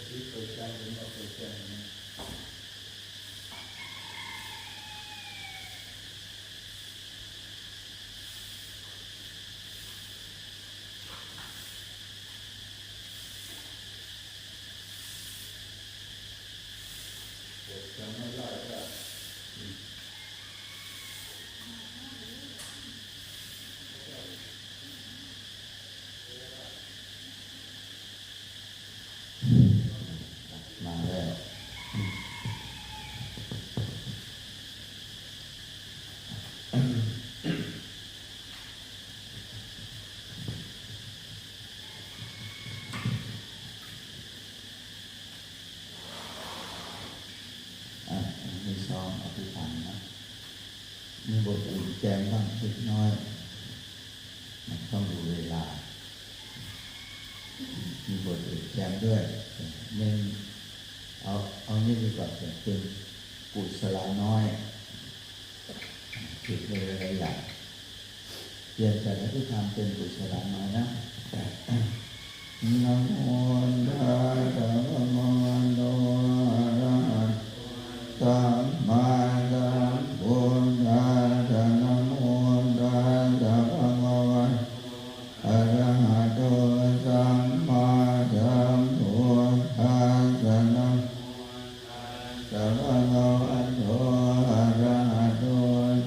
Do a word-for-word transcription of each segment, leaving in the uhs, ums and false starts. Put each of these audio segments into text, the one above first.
ที่เปิดใจหรือไม่เปิดใจนะ เปิดใจไม่ได้ก็ มาแล้ว อ่ะ มีซองอธิษฐานนะ มีบทอื่นแจมบ้างเล็กน้อย มันต้องดูเวลา มีบทอื่นแจมด้วย เน้น เอา เอานี่ดีกว่า เป็นกุศลาน้อย จิตในระยะ เปลี่ยนจากอธิษฐานเป็นกุศลาน้อยนะ Namo tassa bhagavato arahato sammāsambuddhassa. Namo tassa bhagavato arahato sammāsambuddhassa. Namo tassa bhagavato arahato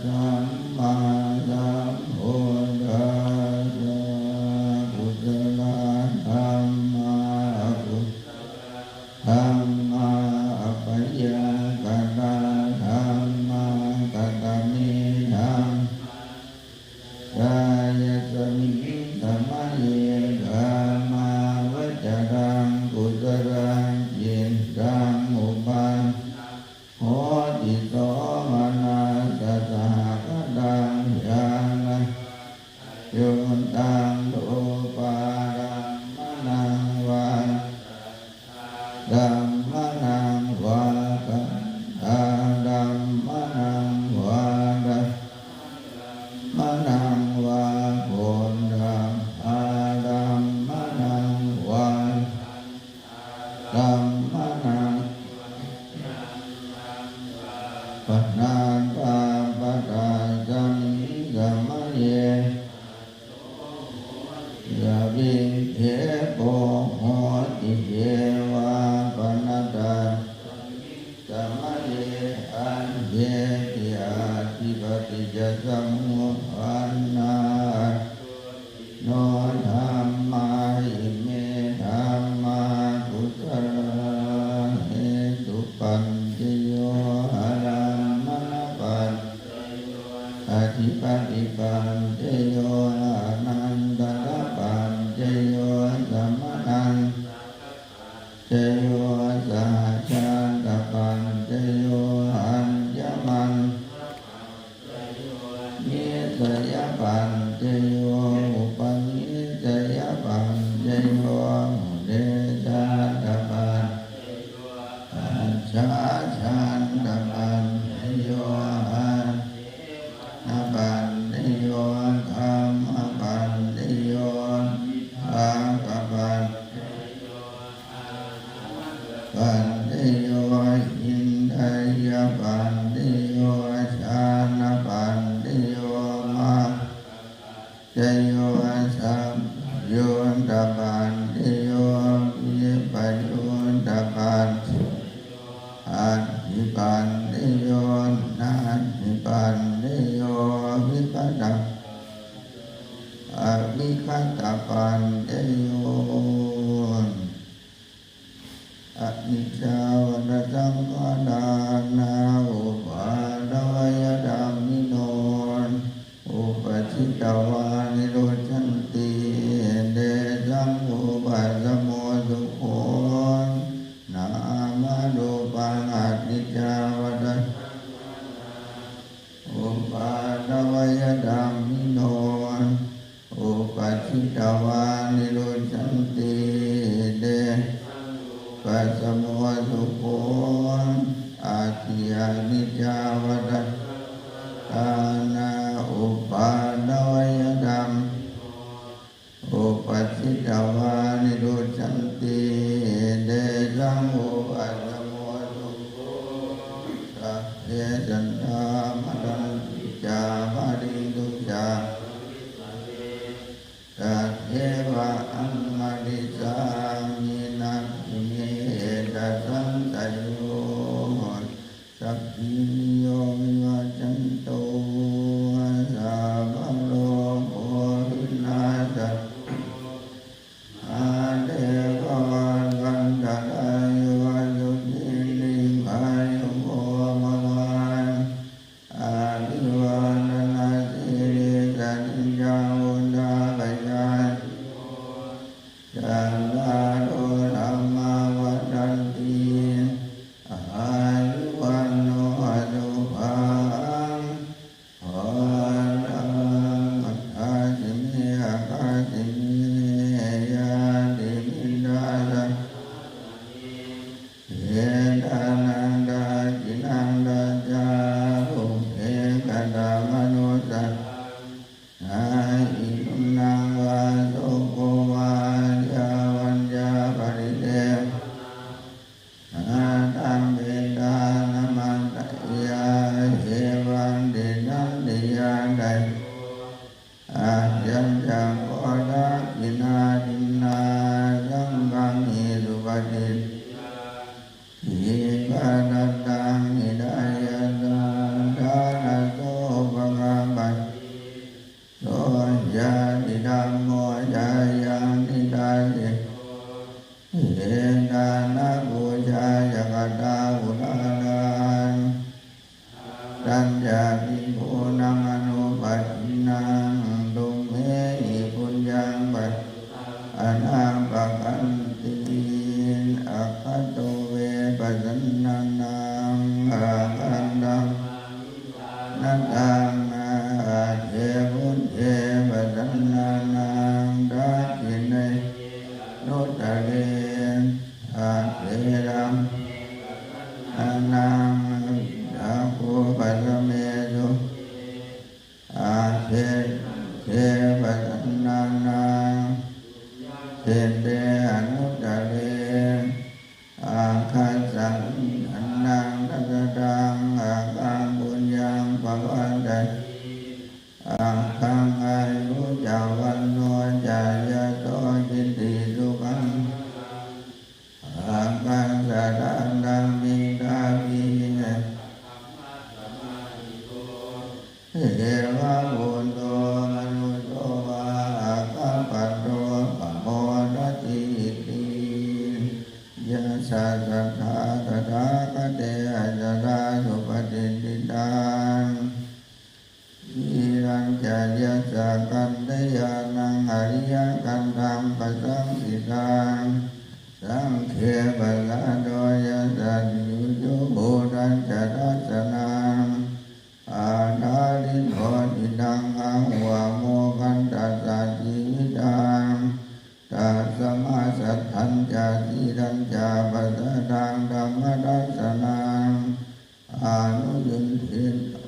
sammāsambuddhassa. Kusalā dhammā, akusalā dhammā, abyākatā dhammā. Katame dhammā kusalā? Yasmiṃ samaye kāmāvacaraṃ kusalaṃ cittaṃ uppajaṃ hoti somanassasahagataṃ ñāṇasampayuttaṃ rūpādhammanaṃ vā saddādhammanaṃ vā gandhādhammanaṃ vā rasadhammanaṃ vā phoṭṭhabbādhammanaṃ vā dhammanaṃ vā padakkhiṇaṃ vā, tasmiṃ samaye avikkhepo hoti, evāpana tasmiṃ samaye aññepi atthi paṭiccasamuppannā no dhammā, ime dhammā kusalā. Hetupaccayo, ārammaṇapaccayo, adhipatipaccayo, anantarapaccayo, samanassa paccayo, sahajātapaccayo, aññamaññapaccayo, nissayapaccayo, upanissayapaccayo, purejātapaccayo, pacchājātapaccayo, āsevanapaccayo, kammapaccayo, vipākapaccayo, paccayo, indriyapaccayo, jhānapaccayo, maggapaccayo, sampayuttapaccayo, vippayuttapaccayo, atthipaccayo, natthipaccayo, vigatapaccayo, avigatapaccayo. Aniccā vata saṅkhārā, anavhāravayadhammino, uppajjitvā nirujjhanti, tesaṃ vūpasamo sukho, nāmarūpaṃ. Aniccā vata saṅkhārā, anavhāravayadhammino, uppajjitvā nirujjhanti, tesaṃ vūpasamo sukho. Atthi aniccā vata saṅkhārā, anavhāravayadhammino, uppajjitvā nirujjhanti, tesaṃ supatiṭṭhitā, dīgharattaṃ hitāyassa, ṭhānaso upakappati. So ñātidhammo ca ayaṃ nidassito, petāna pūjāya katā uḷārā, dattañca bhikkhūnamanuppadinnaṃ, tumhehi puññaṃ pasutaṃ anappakanti. Aggato ve pasannānaṃ, aggaṃ dhammaṃ vijānataṃ, agge buddhe pasannānaṃ, dakkhiṇe anuttare, agge dhamme pasannānaṃ, visaṃ khuppasame sukhe, agge saṅghe pasannānaṃ, puññakkhette anuttare, aggassa nibbānaṃ dasataṃ aggaṃ puññaṃ pavaḍḍhayi, aggaṃ āyu ca vaṇṇo ca yaso kitti sukhaṃ balaṃ, aggassa dānaṃ mettā viritā brahmā samādhito, devabhūto manusso vā aggappatto pamodatīti. Yassa saddhā tathāgate asaddā supatiṭṭhitā, sīlañca yassa kalyāṇaṃ ariyakantaṃ pasaṃsitaṃ, saṅghe pasādo yassa ujubhūtañca dassanaṃ, ādarito cittaṃ ahuva mokkhaṃ tassa jīvitaṃ. Tasmā saddhañca sīlañca pasādaṃ dhammadassanaṃ, anuvuñjati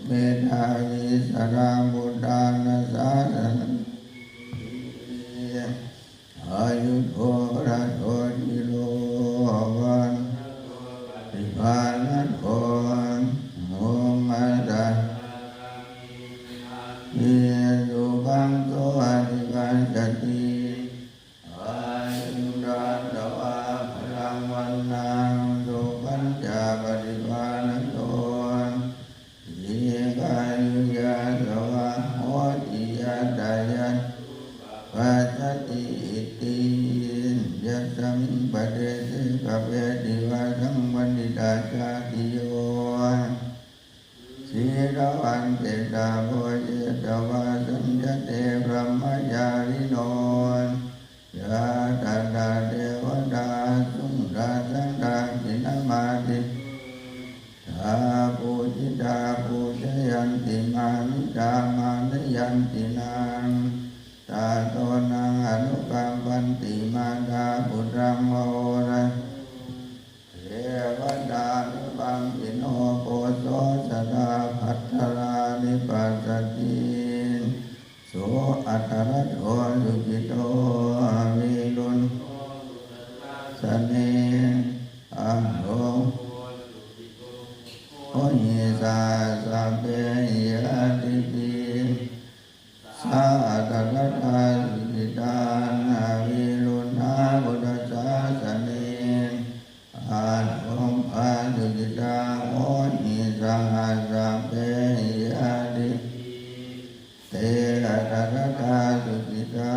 mettāvī sadā buddhāna sāsanamhi. Āyudo balado dhīro vaṇṇado paṭibhāṇado, mokkhaṃ tassa kāmi natthi sukhaṃ so adhigacchati. Āyuṃ datvā balaṃ vaṇṇaṃ sukhañca paṭibhāṇado, dīghāyu yasavā hoti yattha yatthūpapajjatīti. Yasmiṃ padese kappeti vāsaṃ paṇḍitā jātiyo, sīlavantettha bhojetvā saññate brahmacārino, yā tattha devatā āsuṃ tasaṃ dakkhiṇamāditto, tā pūjitā pūjayanti mānitā mānayanti naṃ, tato naṃ anukampanti mātā puttaṃva oḷāro, devatā ānukampino poso sadā bhadrāni passati. So atthaladdho sucito viruḷho buddhasāsane, anuttaro puriso puggo, munisāvakā esa sabbehi ñātibhi. Sā atthaladdhā sucitā viruḷhā buddhasāsane, anuttaraṃ purisaṃ puggo, munisāvakā esa sabbehi ñātibhi. Te atthaladdhā sucitā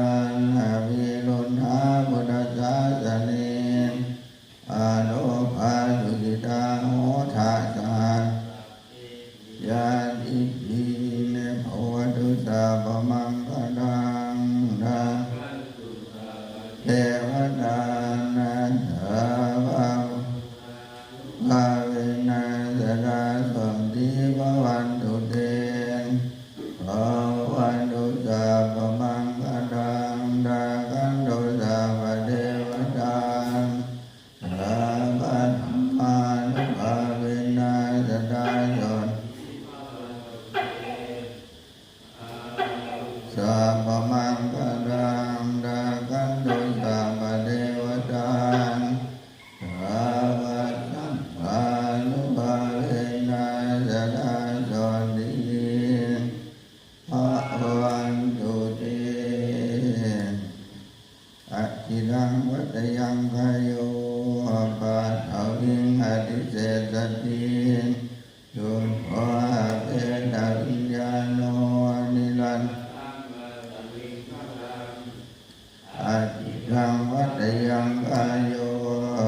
viruḷhā buddhasāsane, anuttaraṃ purisaṃ sati, chuddho apetaviññāṇo niratthaṃ atītaṃ vatayaṃ kāyo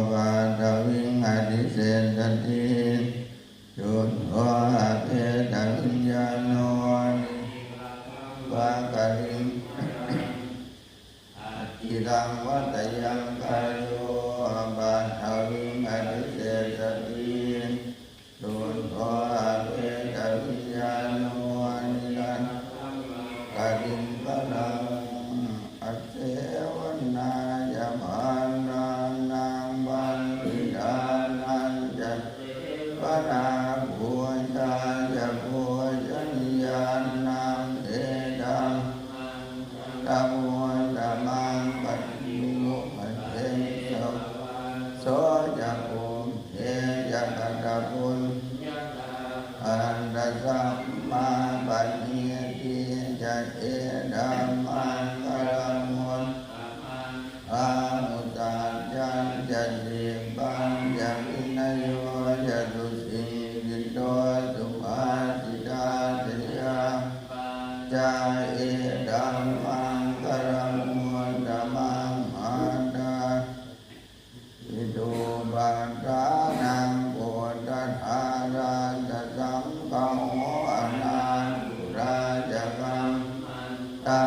paṭhaviṃ adhisessati, chuddho apetaviññāṇo niratthaṃ pākāriṃ atītaṃ vatayaṃ kāyo paṭhaviṃ adhisessati, chuddho apetaviññāṇo niratthaṃ pākāriṃ phalaṃ. Asevanā ca bālānaṃ, paṇḍitānañca sevanā, pūjā ca pūjanīyānaṃ, etammaṅgalamuttamaṃ. Paṭirūpadesavāso ca, pubbe ca katapuññatā, attasammāpaṇidhi ca, etammaṅgalamuttamaṃ. Āhuneyyasañca sippañca, vinayo ca susikkhito, subhāsitā ca yā vācā, etammaṅgalamuttamaṃ. Mātāpitu upaṭṭhānaṃ, puttadārassa saṅgaho, anākulā ca kammantā,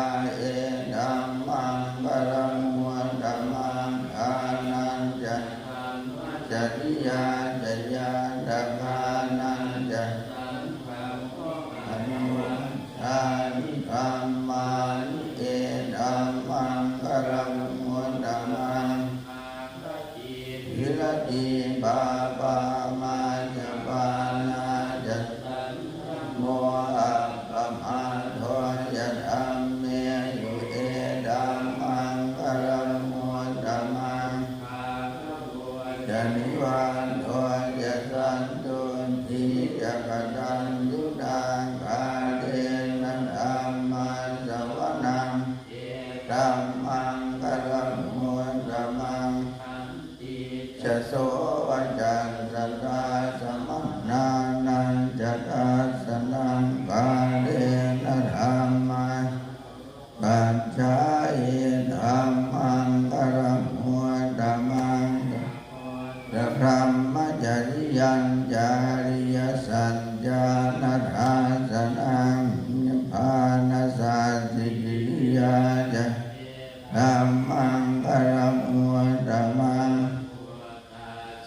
etammaṅgalamuttamaṃ. Dānañca dhammacariyā ca, ñātakānañca saṅgaho, anavajjāni kammāni, etammaṅgalamuttamaṃ. Āratī viratī pāpā, majjapānā ca saññamo, appamādo ca dhammesu, etammaṅgalamuttamaṃ. Gāravo ca nivāto ca, santuṭṭhī ca kataññutā, kālena dhammassavanaṃ, etammaṅgalamuttamaṃ. Khantī ca sovacassatā, samaṇānañca dassanaṃ, kālena dhammasākacchā, etammaṅgalamuttamaṃ. Tapo ca brahmacariyañca, ariyasaccāna dassanaṃ, nibbānasacchikiriyā ca, etammaṅgalamuttamaṃ.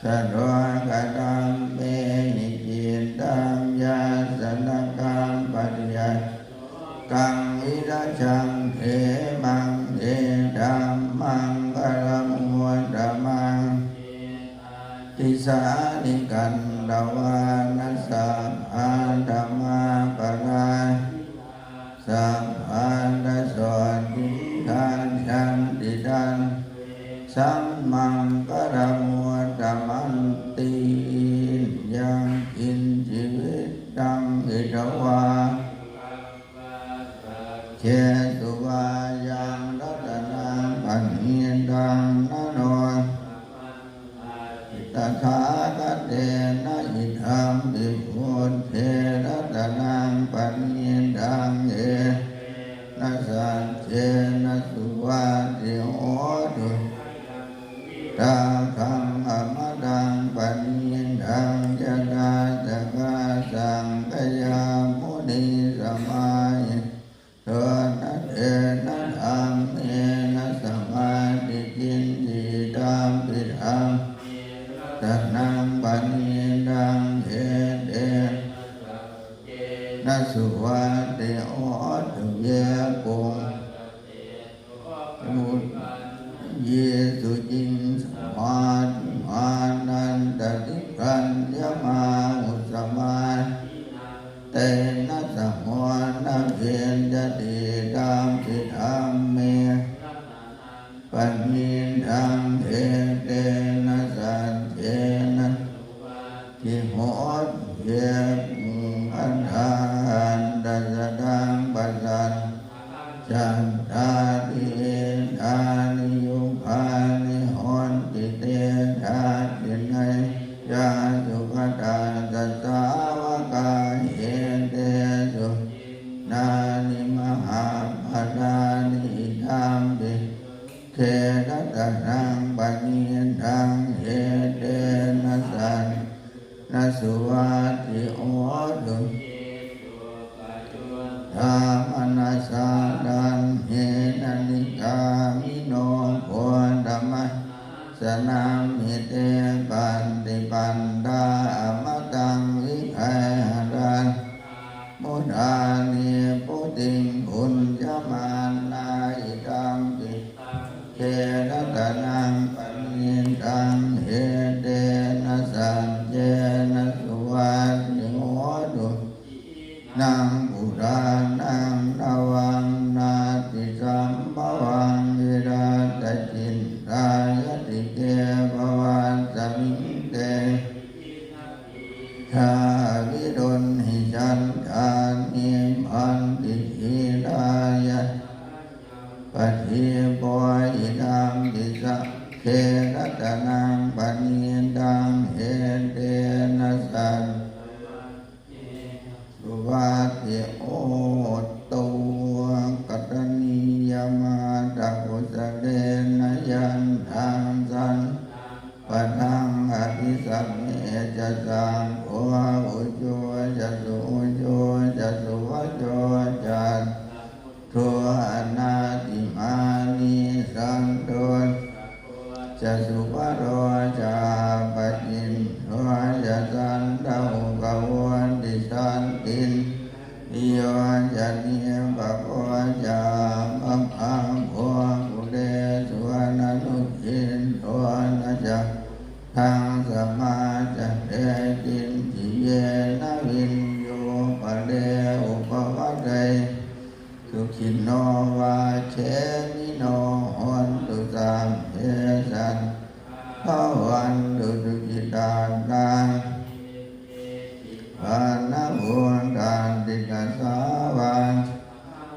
Phuṭṭhassa lokadhammehi, cittaṃ yassa na kampati, asokaṃ virajaṃ khemaṃ, etammaṅgalamuttamaṃ. Etādisāni katvāna, sabbatthamaparājitā, sabbattha sotthiṃ gacchanti, tan tesaṃ maṅgalamuttamanti. Yaṅkiñci vittaṃ idha vā, saccesu vā yaṃ ratanaṃ paṇītaṃ, na no samaṃ atthi tathāgatena, idampi buddhe ratanaṃ paṇītaṃ, etena saccena suvatthi hotu. Yaṃ vittakaṃ amataṃ paṇītaṃ, yadajjhagā sakyamunī samāhito, na tena dhammena samatthi kiñci, idampi dhamme ratanaṃ paṇītaṃ, etena saccena suvatthi hotu. Ye buddhaseṭṭho pahuvantā, ye suciṃ samātimānantarikaññamāhu, samādhinā tena samo na vijjati, idampi dhamme ratanaṃ paṇītaṃ, etena saccena suvatthi hotu. Ye puggalā aṭṭhasataṃ pasatthā, cattāri etāni yugāni honti, te dakkhiṇeyyā sugatā suvatthi hotu. Manasā daḷhena nikkāmino gotamasāsanamhi te pattipattā amataṃ vigayha mudhā nibbutiṃ bhuñjamānā idampi saṅghe ratanaṃ paṇītaṃ etena saccena suvatthi hotu. Naṃ purāṇaṃ navaṃ natthi sambhavaṃ virattacittāyatike bhavasmiṃ te aviruḷhichandā nibbanti dhīrā yathāyampadīpo idampi saṅghe ratanaṃ paṇītaṃ etena saccena suvatthi hotu. Karaṇīyamatthakusalena yan taṃ saṅghaṃ padaṃ abhisamecca saṅgho ujū ca suhujū ca suvaco cassa mudu anatimānī santussako ca subharo ca appakicco ca santussako ca sallahukavutti santindriyo ca nipako ca appagabbho kulesu ananugiddho na ca taṃ samācare kiñci yena viññū pare upavadeyyuṃ. Sukhino vā khemino hontu sabbe sattā bhavantu sukhitattā. Pāṇabhūtatthi tasā vā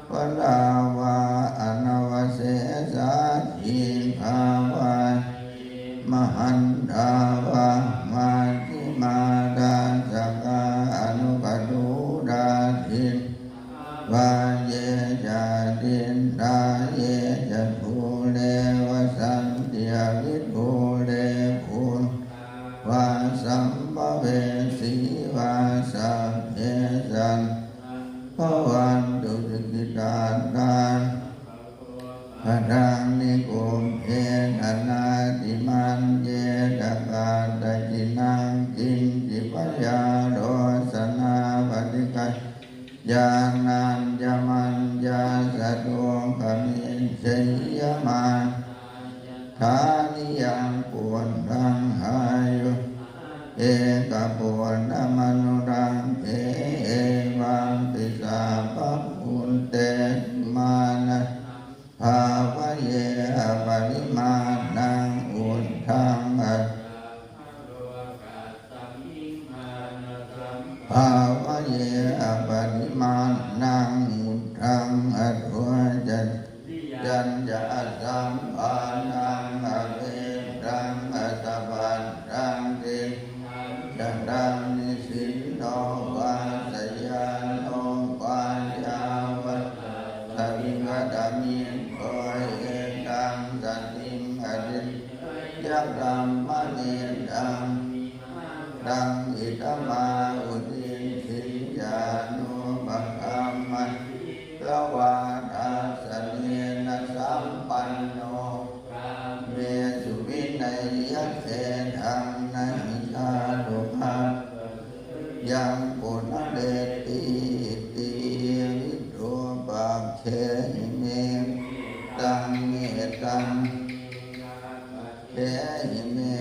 thāvarā vā anavasesā dīghā vā mahantā vā majjhimā rassakā aṇukathūlā diṭṭhā vā ye ca adiṭṭhā ye ca dūre vasanti avidūre bhūtā vā sambhavesī vā sabbe sattā bhavantu sukhitattā. Padaṃ nikubbetha nātimaññetha katthaci naṃ kiñci byārosanā paṭighasaññā nāññamaññassa dukkhamiccheyya. Mātā yathā niyaṃ puttaṃ āyusā ekaputtamanurakkhe evampi sabbabhūtesu mānasam bhāvaye aparimāṇaṃ uddhaṃ adho bhāvaye aparimāṇaṃ uddhaṃ adho ca tiriyañca asambādhaṃ averaṃ asapattaṃ. Tiṭṭhañcaraṃ nisinno vā sayāno vā yāvatassa vigatamiddho etaṃ satiṃ adhiṭṭheyya brahmametaṃ vihāraṃ idhamāhu. Diṭṭhiñca anupagamma sīlavā dassanena sampanno kāmesu vineyya gedhaṃ na hi jātu gabbhaseyyaṃ punaretīti. Virūpakkhehi me mettaṃ mettaṃ kehi me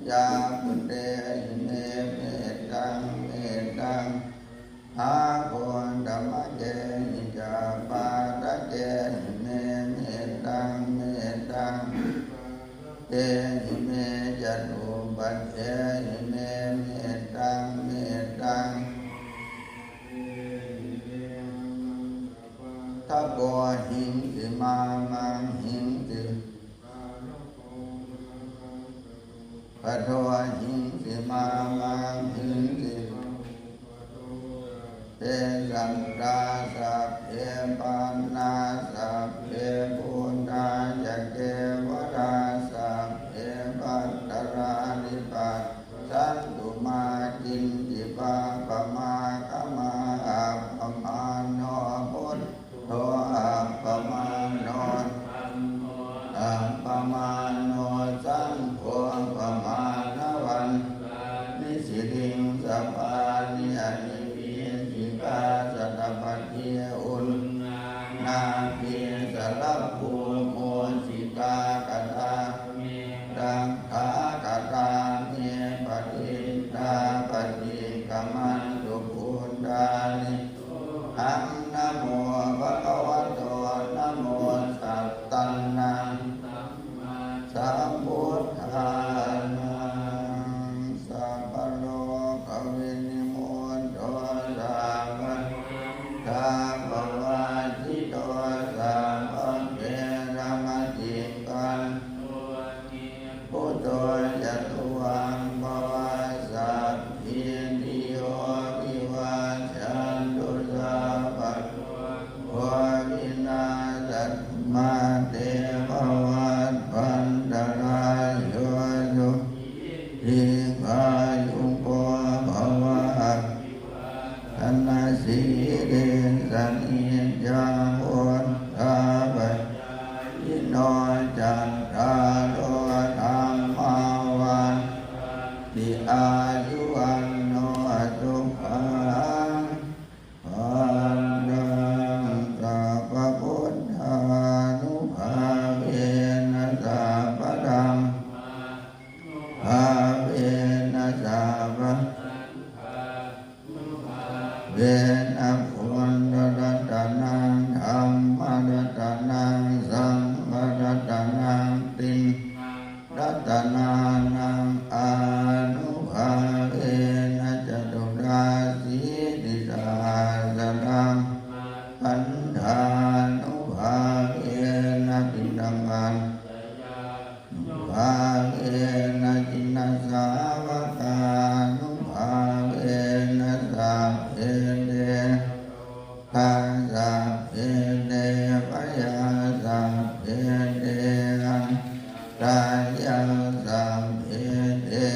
yāpadehi me mettaṃ mettaṃ agotamakhehi ca pādakehi me mettaṃ mettaṃ kehi me catupadehi me mettaṃ mettaṃ tapo hiṃsi māmaṃ hiṃsi pado hiṃsi māmaṃ hiṃsi te sattā sabbe pāṇā sabbe bhūtā ca kevalā sabbe bhadrāni passantu mā āyu vaṇṇo sukhaṃ balaṃ. Sabbabuddhānubhāvena sabbadhammānubhāvena sabba vena buddharatanaṃ dhammaratanaṃ saṅgharatanaṃ tiṇṇaṃ ratanānaṃ ānubhāvena caturāsītisahassadhammakkhandhānubhāvena piṭakattayā nubhāvena jinasāvakānubhāvena sabbe te rogā sabbe te bhayā sabbe te antarāyā sabbe te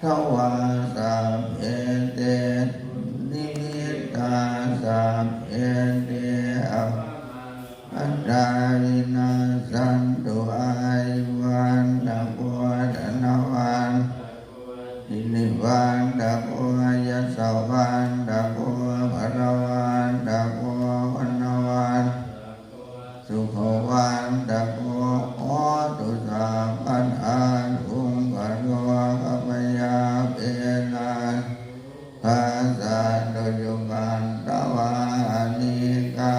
upaddavā sabbe te dunnimittā sabbe te ava mattā vinassantu. Āyuvaḍḍhako dhanavaḍḍhako sirivaḍḍhako yasavaḍḍhako balavaḍḍhako vaṇṇavaḍḍhako sukhavaḍḍhako hotu sabbadā. Dukkharogabhayā verā sokā sattu cupaddavā anekā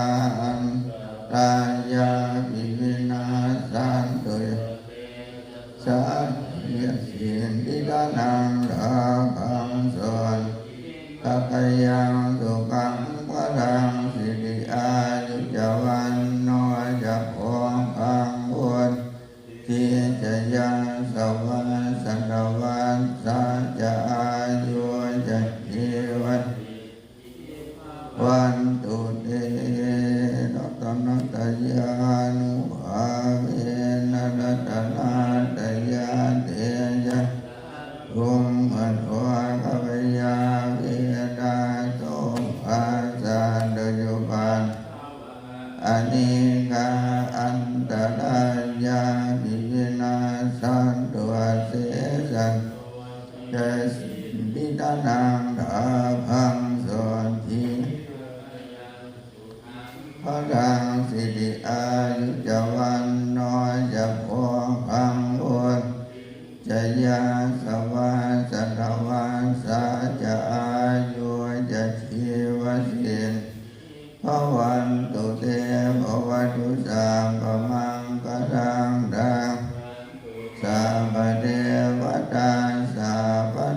antarāyāpi vinassantu ca tejasā. Jayasiddhi dhanaṃ lābhaṃ sotthi bhāgyaṃ sukhaṃ balaṃ siri āyu ca vaṇṇo ca bhogaṃ vuḍ ḍhī ca yasavā satavassā ca āyū ca jīvasiddhī bhavantu te. Ratanattayānubhāvena ratanattayatejasā dukkharogabhayā verā sokā sattu cupaddavā anekā antarāyāpi vinassantu asesato. Jayasiddhi dhanaṃ lābhaṃ sotthi bhāgyaṃ sukhaṃ balaṃ siri āyu ca vaṇṇo ca bhogaṃ vuḍ ca yasavā satavassā ca āyū ca jīvasiddhī bhavantu te. Bhavatu sabbamaṅgalaṃ rakkhantu sabbadevatā sabba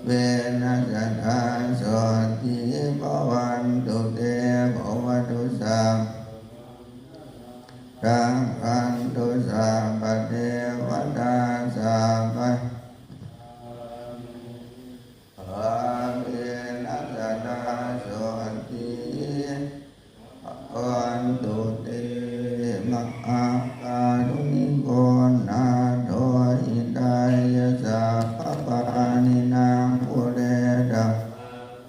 vena sadā sotthī bhavantu te. Bhavatu sabbamaṅgalaṃ rakkhantu sabbadevatā sabba bhavena sadā sotthī bhavantu te. Mahākāruṇiko nātho hitāya sabbapāṇinaṃ pūretvā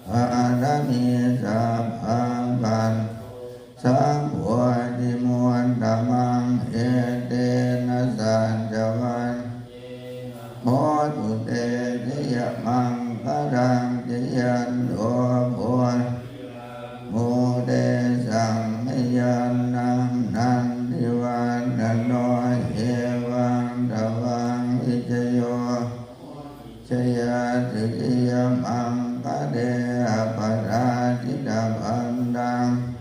pāramī sabbā patto sambodhimuttamaṃ etena saccavajjena hotu te jayamaṅgalaṃ. Jayanto bodhiyā mūle sakyānaṃ nandivaḍḍhano evaṃ tvaṃ vijayo hohi jayassu jayamaṅgale. Aparājitapallaṅke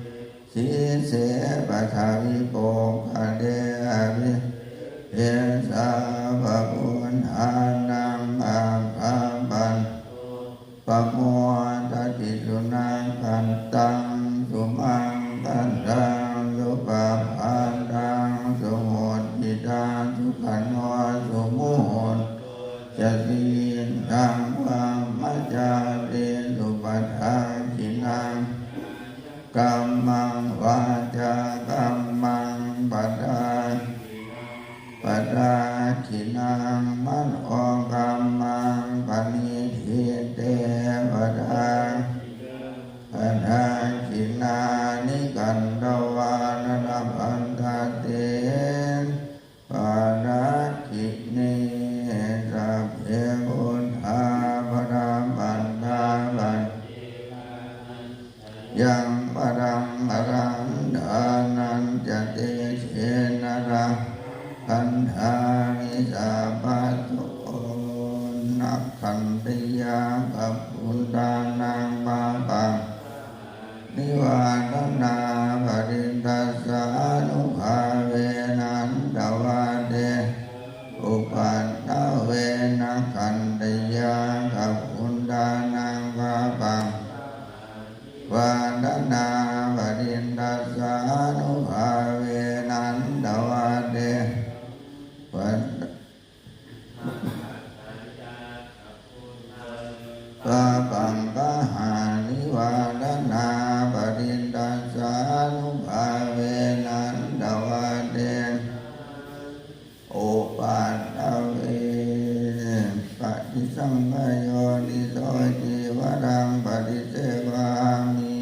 sīse paṭhavipokkhare abhiseke sabbabuddhānaṃ aggappatto pamodati. Sunakkhattaṃ sumaṅgalaṃ supabhātaṃ suhuṭṭhitaṃ sukhaṇo sumuhutto ca suyiṭṭhaṃ brahmacārisu. Padakkhiṇaṃ kāyakammaṃ vācākammaṃ padakkhiṇaṃ padakkhiṇaṃ manokammaṃ paṇidhī te padakkhiṇā padakkhiṇāni katvāna labhantatthe padakkhiṇe. Āni sabbaso nakkhattayakkhabuddhānaṃ pāpaggahanivāraṇā parittassānubhāvena handa te upaddave. Nakkhattayakkhabuddhānaṃ pāpaggahanivāraṇā parittassānubhāvena handa te upaddave. Pāpaggahanivāraṇā parittassānubhāvena handa te upaddave. Paṭisaṅkhā yoniso cīvaraṃ paṭisevāmi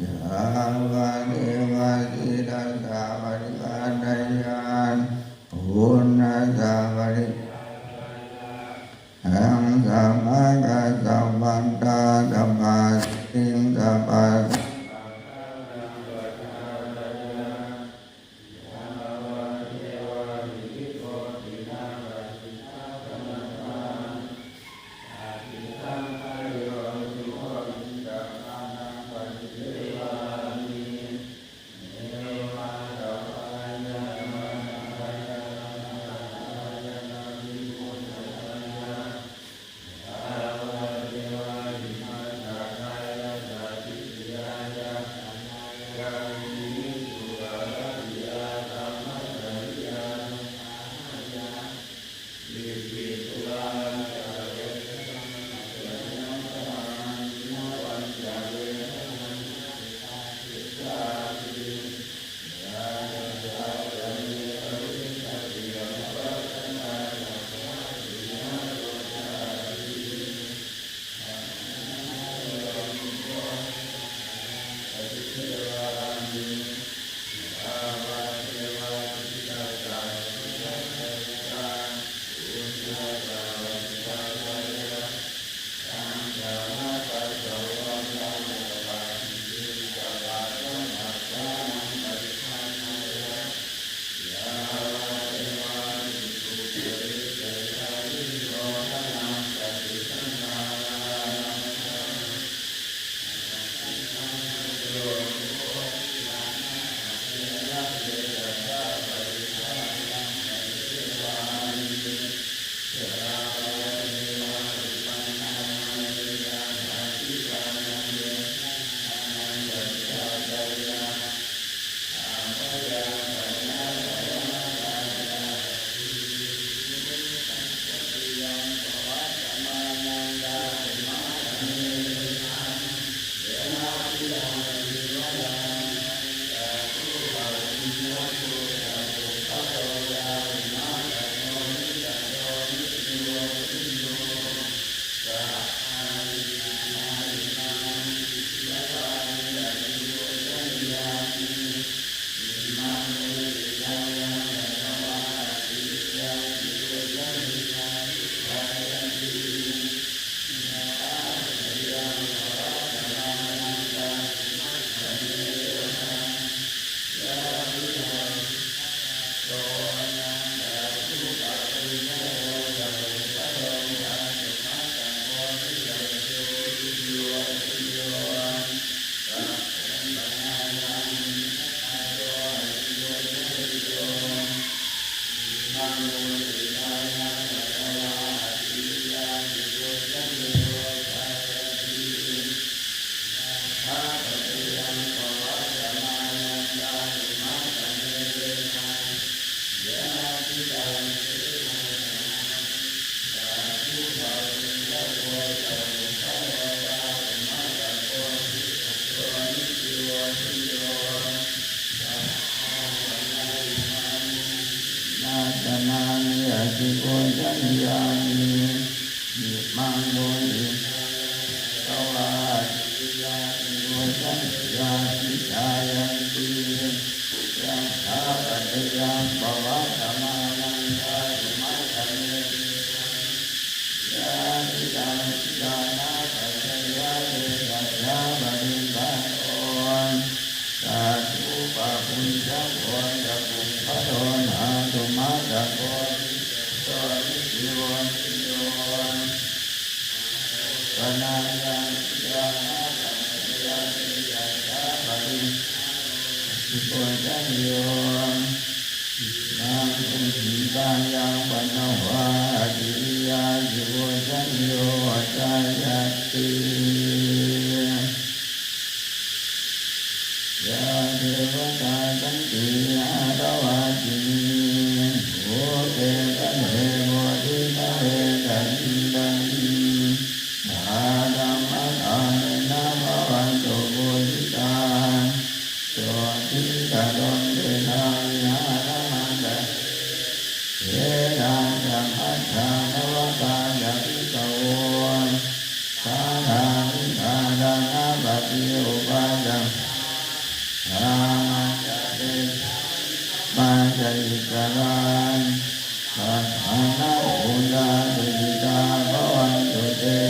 yāvadeva sītassa paṭighātayaṃ uṇhassa paṭighātayaṃ sabbakassavatā sabbasiddhiṃ sabbasaṅ Nāsanāni ati pūjanīyāni. Imaṃ bodhisattvaṃ panāyaṃ udānapacayabhejjhasā paṭighāro ācikhojañño. Imaṃ puññaṃ kāyaṃ paṇavā ācikhojañño jāyati. Yā devatā santi vihāravāsinī, thūpe ghare bodhighare tahiṃ tahiṃ, tā dhammadānena bhavantu pūjitā, sotthiṃ karontedha vihāramaṇḍale. Erā ca majjhā navakā ca bhikkhavo, sārāmikā dānapatī upāsakā, gāmā ca desā nigamā ca issarā, sappāṇabhūtā sukhitā bhavantu te.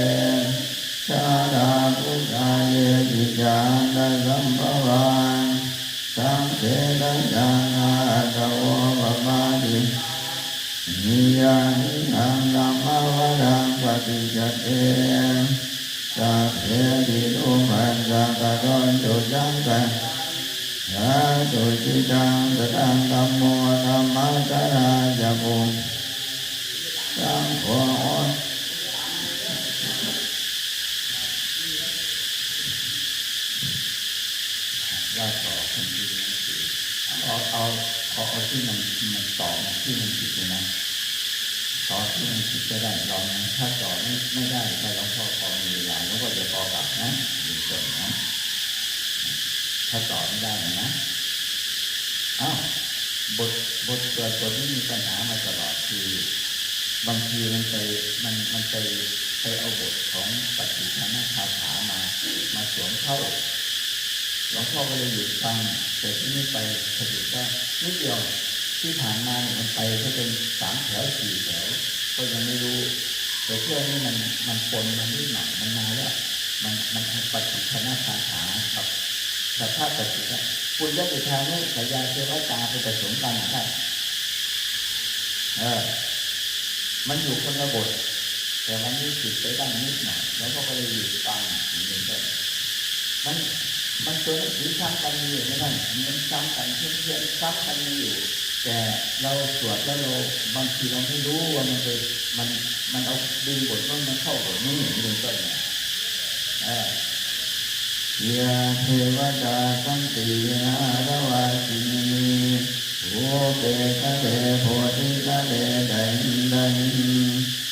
Jalābujā yepi ca aṇḍasambhavā, saṃsedajātā athavopapātikā, niyyānikaṃ dhammavaraṃ paṭicca te, sabbepi dukkhassa karontu saṅkhayaṃ. Sucittaṃ sataṃ dhammo dhammaddharā ca puggalā, saṅgho hotu ว่าต่อคนที่หนังสือ เอา เอา เอา เอาที่มัน มันต่อที่มันผิดเลยนะ ต่อที่มันผิดก็ได้ ลองนะ ถ้าต่อไม่ ไม่ได้ ถ้าหลวงพ่อพอมีเวลา หลวงพ่อจะต่อกลับนะ เป็นต้นนะ ถ้าต่อไม่ได้นะ เอ้า บท บทสวดบทนี้มีปัญหามาตลอด คือบางทีมันไป มัน มันไป ไปเอาบทของปัจจุบันคาถามา มาสวมเข้า หลวงพ่อก็เลยหยุดฟัง แต่ที่นี่ไปสะดุดว่านิดเดียว ที่ผ่านมาเนี่ยมันไปแค่เป็นสามแถวสี่แถว ก็ยังไม่รู้ แต่เที่ยวนี้มัน มันปนมานิดหน่อย มันมาแล้ว มัน มันเอาปัจจุบันคาถากับ สัพพะปัจจุบัน ปุญญกิจจานุสยาเทวตาไปผสมกันนะครับ เออ มันอยู่คนละบท แต่วันนี้ผิดไปบ้างนิดหน่อย แล้วก็เลยหยุดฟังอย่างนี้เป็นต้น มัน มันตัวหนังสือซ้ำกันมีอยู่นะท่าน มันซ้ำกันเพี้ยนๆ ซ้ำกันมีอยู่ แต่เราสวดแล้วเรา บางทีเราไม่รู้ว่ามันไป มัน มันเอาดึงบทโน้นมาเข้าบทนี้อย่างนี้เป็นต้นเนี่ย เออ Yā devatā santi vihāravāsinī, thūpe ghare bodhighare tahiṃ tahiṃ,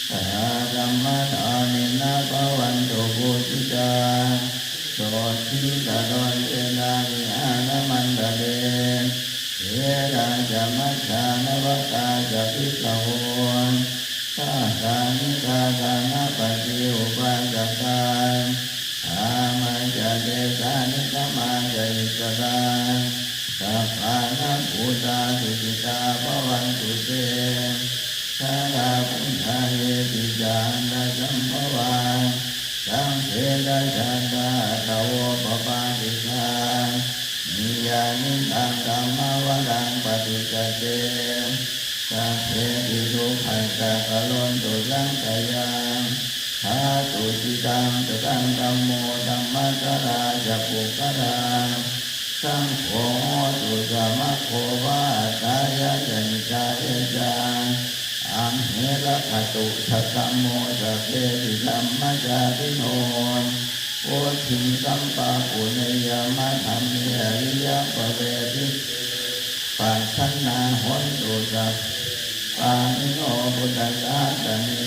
tā dhammadānena bhavantu pūjitā, sotthiṃ karontedha vihāramaṇḍale. Therā ca majjhā navakā ca bhikkhavo, sārāmikā dānapatī upāsakā, gāmā ca desā nigamā ca issarā, sappāṇabhūtā sukhitā bhavantu te. Jalābujā yepi ca aṇḍasambhavā, saṃsedajātā athavopapātikā, niyyānikaṃ dhammavaraṃ paṭicca te, sabbepi dukkhassa karontu saṅkhayaṃ. Ṭhātu cittaṃ sataṃ dhammo dhammaddharā ca puggalā, saṅgho hotu samaggo va atthāya ca hitāya ca. Amhe rakkhatu saddhammo sabbepi dhammacārino, vuḍḍhiṃ sampāpuṇeyyāma dhamme ariyappavedite. Pasannā hontu sabbe pāṇino buddhasāsane.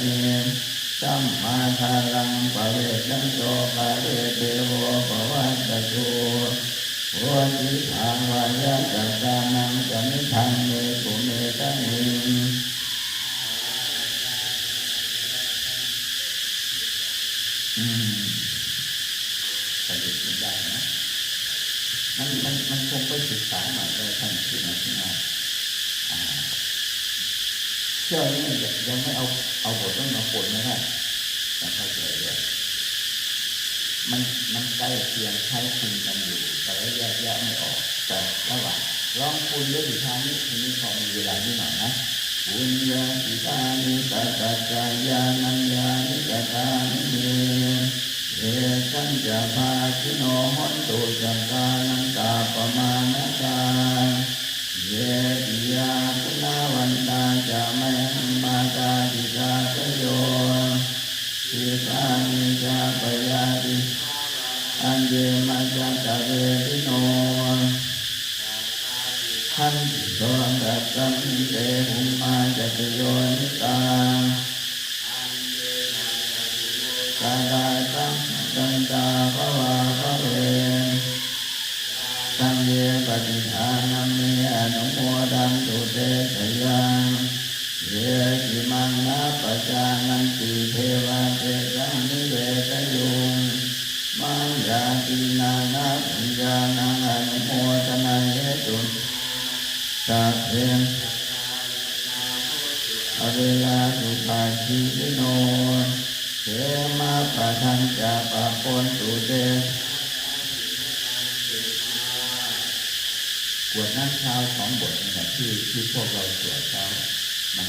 Sammā dhāraṃ pavecchanto kāle devo pavassatu. Vuḍḍhibhāvāya sattānaṃ samiddhaṃ netu medaniṃ. อืม สรุปไม่ได้นะ มัน มัน มันคงไปศึกษาใหม่ได้ ท่านที่ไหนที่ไหน อ่า เที่ยวนี้ยัง ยังไม่เอา เอาบทนั้นมาปนนะท่าน ต้องเข้าใจด้วย มัน มันใกล้เคียงคล้ายคลึงกันอยู่ แต่ว่าแยกแยะไม่ออก แต่ระหว่าง ลองคุณด้วยสิ คราวนี้ ทีนี้พอมีเวลานิดหน่อยนะ Puññācitāni tassa jāyānaññāni kathāni me. ca bhāgino hontu, sakkā nanda pamāṇakā. Ye piyā guṇavantā ca, mayhaṃ mātāpitā ca yo, pīṭhā me ca payā, aññe majjhattavedino. Hanti sokassamiṃ, te bhummā ca tuyonikā, kālā tapphattantā, bhavā bhave. Taṃ ye paṭiggaṇhāmi, anumodantu te sayaṃ. Ye cimaṃ na pajānanti, devā tesaṃ nivedayuṃ. Maṃ yā dīnā na puññānaṃ, anumodanāhetuṃ, sabbe averā sukhajīvino. Khemappadañca pāpabhontu te. กรวดน้ำเช้าสองบทนี่แหละที่ที่พวกเราสวดเช้า มัน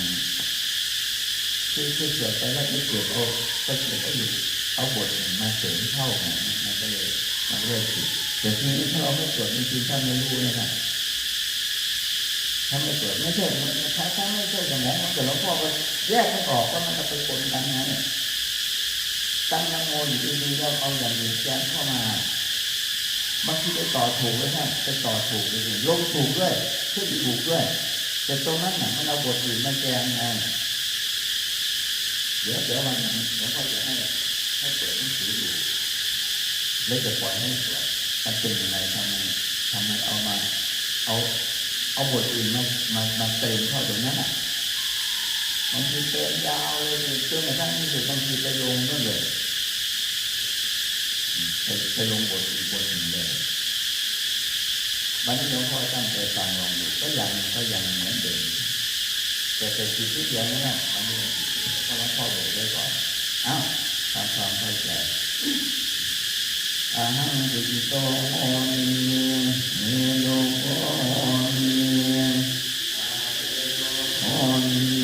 คือคือสวดไปแล้วไปเก็บเอาไปเก็บเอาอยู่เอาบทหนึ่งมาเสริมเข้าไงมันก็เลยมันก็เลยผิดแต่ทีนี้ถ้าเราไม่สวดจริงๆท่านไม่รู้เลยนะ ถ้าไม่สวดไม่ใช่มันถ้าถ้าไม่ใช่สมองมันเกิดหลวงพ่อก็แยกไม่ออกว่ามันจะไปปนกันไงตั้งนะโมอยู่ดีๆแล้วเอาอย่างอื่นแทนเข้ามาบางทีไปต่อถูกเลยท่านไปต่อถูกเลยลงถูกด้วยขึ้นถูกด้วยแต่ตรงนั้นน่ะมันเอาบทอื่นมาแทนไงเดี๋ยวเดี๋ยววันหนึ่งหลวงพ่อจะให้ให้เปิดหนังสือดูแล้วจะปล่อยให้สวดมันเป็นยังไงทำไมทำไมเอามา เอาเอาบทอื่นมามามาเติมเข้าตรงนั้นอ่ะบางทีเติมยาวเลยจนกระทั่งที่สุดบางทีไปลงนู่นเลยไปไปลงบทอีกบทหนึ่งเลยวันนี้หลวงพ่อตั้งใจฟังลองดูก็ยังก็ยังเหมือนเดิมแต่แต่ผิดที่เดียวนั่นแหละวันนี้ก็หลวงพ่อบอกไว้ก่อนเอ้าทำความเข้าใจ Ahaṃ sukhito homi, nirogho homi, homi.